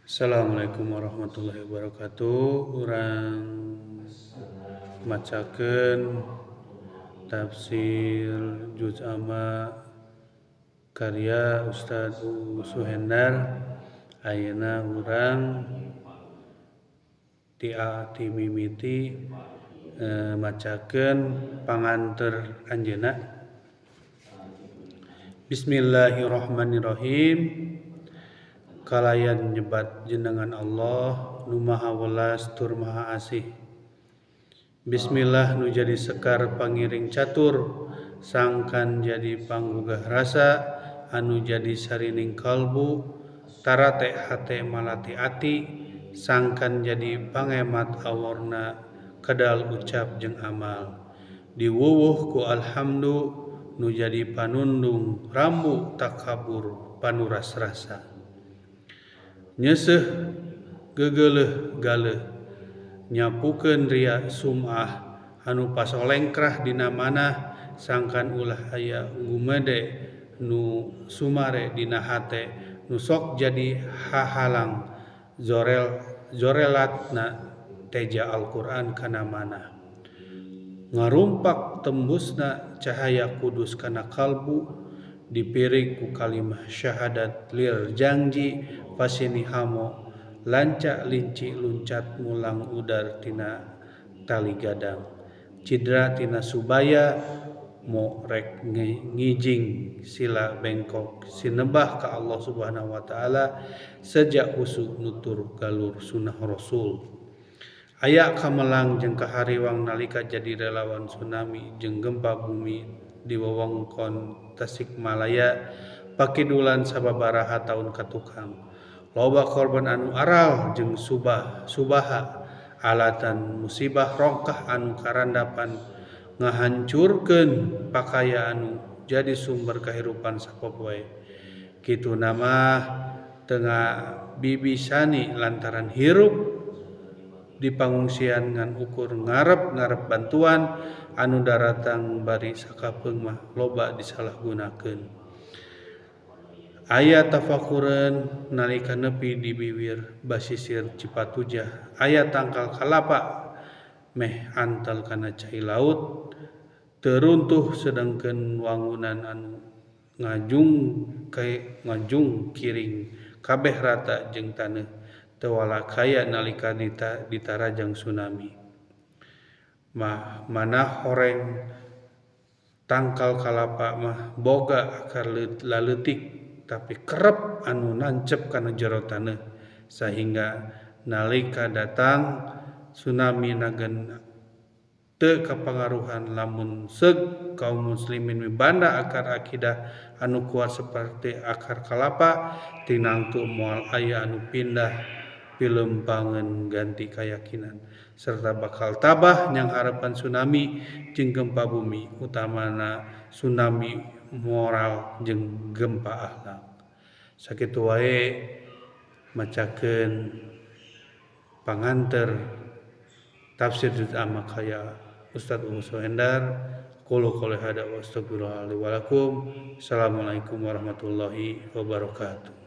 Assalamualaikum warahmatullahi wabarakatuh. Urang macakeun tafsir Juz Amma karya Ustaz Suhendar. Ayeuna urang ti mimiti macakeun panganter anjeunna. Bismillahirrahmanirrahim. Kalayan nyebat jenengan Allah nu maha welas tur maha asih. Bismillah nu jadi sekar pangiring catur, sangkan jadi panggugah rasa, anu jadi sarining kalbu, tarate hate malati ati, sangkan jadi pangemat awarna kedal ucap jeung amal. Diwuwuh ku alhamdu nu jadi panundung rambu takabur panuras rasa. Nyeseh gegeleuh galeuh nyapukeun ria sum'ah anu pasolengkrah dina manah, sangkan ulah aya gumede nu sumare dina hate nu sok jadi hahalang zorelatna teja Al-Qur'an kana manah. Ngarumpak tembusna cahaya kudus kana kalbu, dipiring ku kalimah syahadat lir jangji pasini hamo lanca linci luncat mulang udar tina tali gadang cidra tina subaya mo rek ngijing sila bengkok sinebah ka Allah Subhanahu wa taala sejak usuk nutur galur sunah Rasul. Aya kamelang jeung kahariwang nalika jadi relawan tsunami jeung gempa bumi di wewengkon Tasikmalaya pakidulan sababaraha taun katukang. Loba korban anu aral jeung subaha alatan musibah rongkah anu karandapan ngahancurkeun pakaya anu jadi sumber kehidupan sapopoe. Kitu nama tengah bibisani lantaran hirup di pangungsian ngan ukur ngarep-ngarep bantuan anu daratang bari sakapeung mah loba disalahgunakeun. Aya tafakureun nalika nepi di bibir basisir Cipatujah, aya tangkal kalapa meh antal kana cai laut teruntuh, sedangkeun wangunan anu ngajung kiring kabeh rata jeung taneuh teu walakaya nalika ditarajang tsunami. Mah mana horeng tangkal kalapa mah boga akar laleutik tapi kerep anu nancep kana jero taneuh, sehingga nalika datang tsunami nagen teu kapangaruhan. Lamun seug kaum muslimin mibanda akar akidah anu kuat seperti akar kalapa, tinangtu moal aya anu pindah pilempangeun ganti kayakinan serta bakal tabah nyang harapan tsunami jeung gempa bumi, utamana tsunami moral jeung gempa akhlak. Sakitu wae macakeun panganter tafsir Juz Amma kaya Ustaz Suhendar. Qulu qouli hada wa astaghfirullah li wa lakum. Assalamualaikum warahmatullahi wabarakatuh.